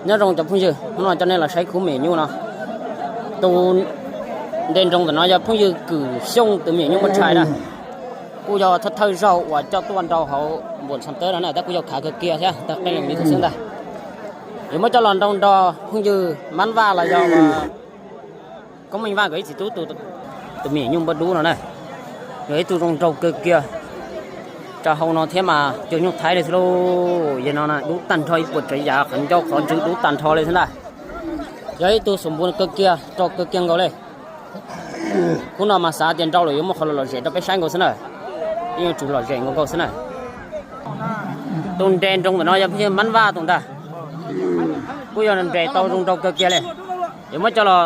Nyob zoo cov phooj ywg, hnub no coj nej los saib khub me nyuj no. Tus nres nroos ntawm no yog phooj ywg Kwm Xyooj tus me nyuam nyuj muaj tshais na. Kuj yog thawj thawj zaug uas coj tuaj nrau hauv npuas txhas tawb no na, tab kuj yog khav kawg kiag thiab tawg qeej lees li thiab xwb ntag. Yuav muab coj los nrau nrog phooj ywg Mab Vaj los yog Koob Meej Vaj nkawd ib txiv tub tu tus me nyuam nyuj npawb dub no na. Yog ib tug zoo nraug kawg kiag. Tsa hau no thiab mas cuag nyuj Thaib li xwb lauj. Yog no dub tag nrho ib puas tsav yam, qhov ncauj qhov ntswg dub tag nrho li xwb ntag. Yog ib tug xum npua kawg kiag, rau kawg kiag nkaus li. Khub no mas xav tias nrau lawm yuav muaj qhov lom zem rau peb saib nkaus xwb na. Yeej yuav tsum lom zem nkaus nkaus xwb na. Tus nres nroos ntawm no yog phooj ywg Mab Vaj tus ntag. Kuj yog nres tau zoo nraug kawg kiag li. Yuav muab coj los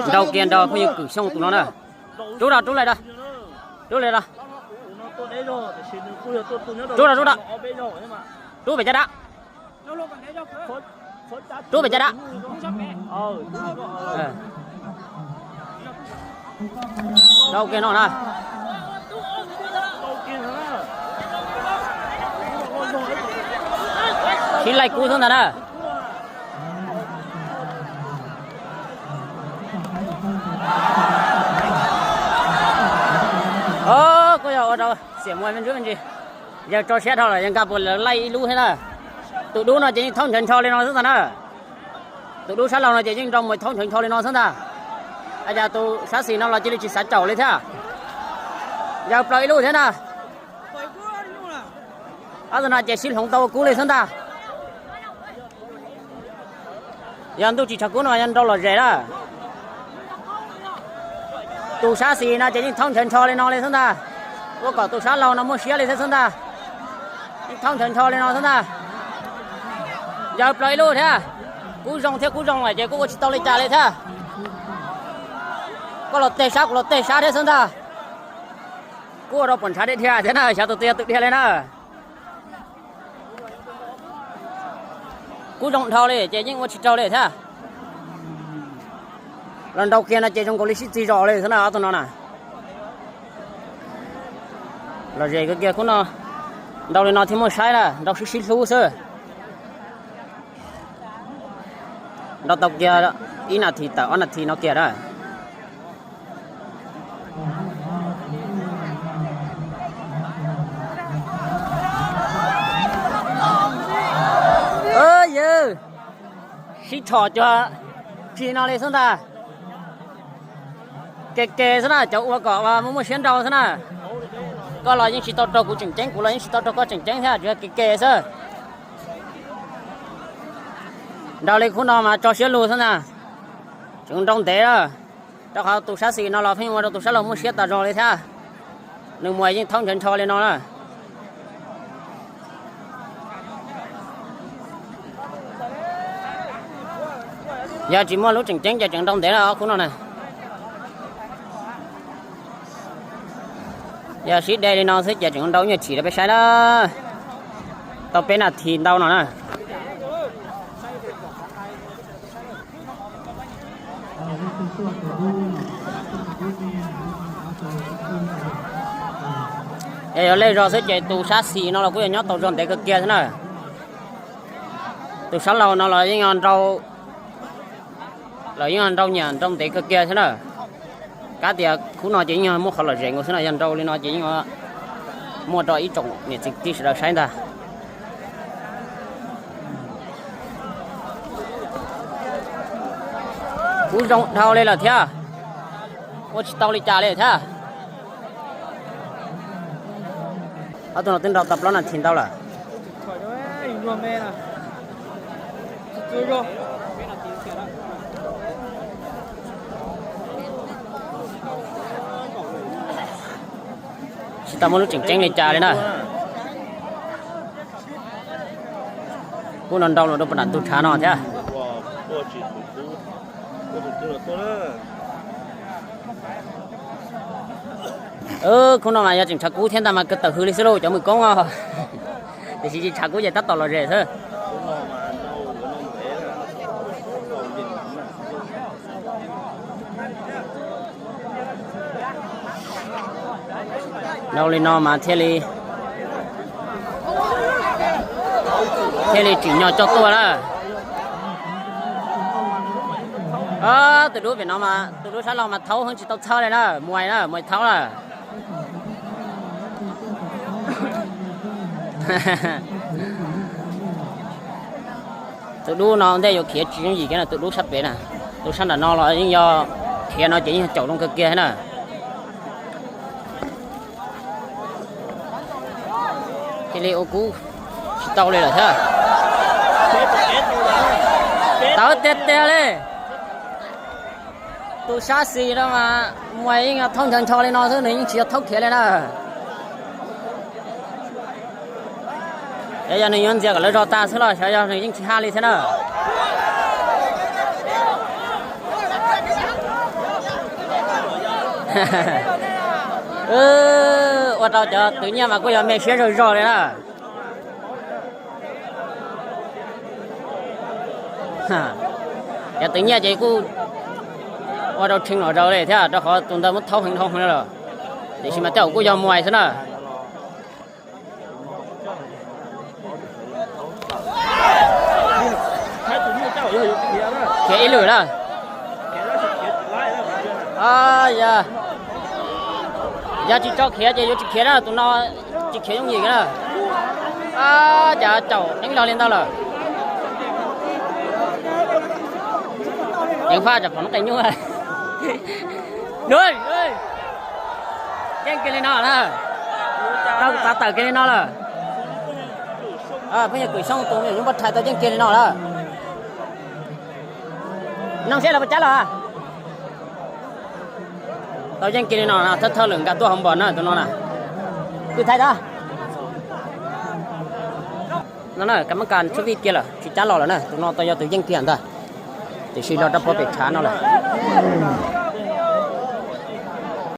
nrau kiag nrog phooj ywg Kwm Xyooj tus no na. Rub da, rub li da. Rub li da. Rub da, rub da. Rub pem caj dab. Rub pem caj dab. Rau kiag no na. Sib laij kub xwb ntag na. Kuj yog ua rau xiam muas me ntsuab me ntsis. Yawg tso siab dhau lawm, yawg nkag puas lawv laij ib lub thiab na. Tus dub no ces yeej thaub ntshaw ntsho li no xwb ntag na. Tus dub sab laug no ces yeej nrau mus thaub ntshaw ntsho li no xwb ntag. Cas tus sab xis no los cia li tsis xav caum li thiab. Yawg plaws ib lub thiab na. Ob tug no ces sib hloov tau ua kub li xwb ntag. Yog ntuj tsis tshav kub no yog nrau lom zem na. Tus sab xis no ces yeej thaub ntshaw ntsho li no li xwb ntag. Ua kom tus sab laug no muaj siab li thiab xwb ntag. Yeej thaub ntshaw ntsho li no xwb ntag. Yawg plaws ib lub thiab. Kub zoo thiab kub zoo lawm ces kuj ua tsis tau li cas li thiab. Koj los teg sab kuv los teg sab thiab xwb ntag. Kuj ua rau puas ntshav dhia dhia thiab na, xyov tus twg yog tus dhia li na. Kub zoo dhau li ces yeej ua tsis raug li thiab. Los nrau kiag no ces zoo nkaus li sib txig zos li xwb na ob tug no na. Lom zem kawg kiag khub no, nrau li no thiaj muaj saib na, nrau sib sib hlub xwb. Nrau tau kiag ib nas this tawm ob nas this no kiag na. Yawg, sib tshom cuag tsis no li xwb ntag. Ke ke xwb na, cov ua kom muaj muaj siab nrau xwb na. Koj los yeej tsis tau raug kuv tseem ceeb, kuv los yeej tsis tau raug koj tseem ceeb thiab, tsuas yog ke ke xwb. Nrau li khub no mas tso siab lug xwb ntag. Tseem nrau ntev na, rau qhov tus sab xis no los pheej ua rau tus sab laug muaj siab tas zog li thiab. Nws muas yeej thaub ntshaw ntsho li no na. Yog tsis muaj lub tseem ceeb ces tseem nrau ntev na ob khub no na. Yog sib de li no xwb ces tseem nrau nyuag chim rau peb saib na. Tau peb nas this ntau no na. Es yuav lej zog xwb ces tus sab xis no los kuj yog nyob tau zog ntev kawg kiag thiab na. Tus sab laug no los yeej nrau, los yeej nrau nyiam nrau ntev kawg kiag thiab na. Kab tias khub no ces yeej muaj qhov lom zem nkaus xwb no, yog nrau li no ces yeej muaj rau ib tsoom niam txiv kwv tij sawv daws saib ntag. Kuj zoo dhau li lawm thiab, ua tsis tau li cas li thiab. Ob tug no twb nrau tau plaub nas this ntau lawm. Tsis tau muaj lub tseem ceeb li cas li na. Kuj no nrau los rau puag nram ntug tshav no thiab. Khub no mas yog tseem tshav kub thiab ntag mas kawg tawm hws li xwb lauj cov mws koob os. Tiam sis tsis tshav kub ces tab tom lom zem xwb. Nrau li no mas thiaj li, thiaj li tsim nyog coj tuaj lawm. Tus dub pem no, tus dub sab laug mas thaub heev tsis tau txhawb li na, muaj na, muaj thaub na. Tus dub no ntej yuav khiav tsis yooj yim kiag na, tus dub sab pem na. Tus sab nram no los yeej yog khiav no ces yeej caum zoo kawg kiag na. Cia li ua kub tsis tau li lawm thiab. Tawv tiag tiag li. Tus sab xis no mas muaj yeej thaub ncho ncho li no xwb, nws yeej tsis yog thaub khiav li na. Xyov yog nws yuav ntxias kom lawv zog tag xwb los xyov yog nws yeej tsis haj li thiab na. Ua rau cov twv nyiaj mas kuj yog me siab zog zog li na. Cov twv nyiaj ces kuj ua rau tshee los zaws li thiab, rau qhov tus ntawd muab thaub heev dhau heev lawm. Tiam sis mas tej zaum kuj yog muaj xwb na. Khiav ib lwm na. Yog tsis tso khiav ces yuav tsis khiav na, tus no tsis khiav yooj yim na. Cas caum deeb log li ntawd lawm. Ceev faj tsam pom noob qes nyuj. Yeej kiag li no na. Tau tav tawm kiag li no lawm. Pheej yog Kwm Xyooj tus me nyuam nyuj npoj rhais tau yeej kiag li no lawm. Nug seb los puas cab los. Tau yeej kiag li no, thawj thawj lwm nkag tuaj hauv npos na tus no na. Kwv Thaib tag. No na, kab mab kas tshuab vij kiag lawm tsis cab los lawm na, tus no tau yog tus yeej kiag ntag. Tiam sis los rau pem tshav no lawm.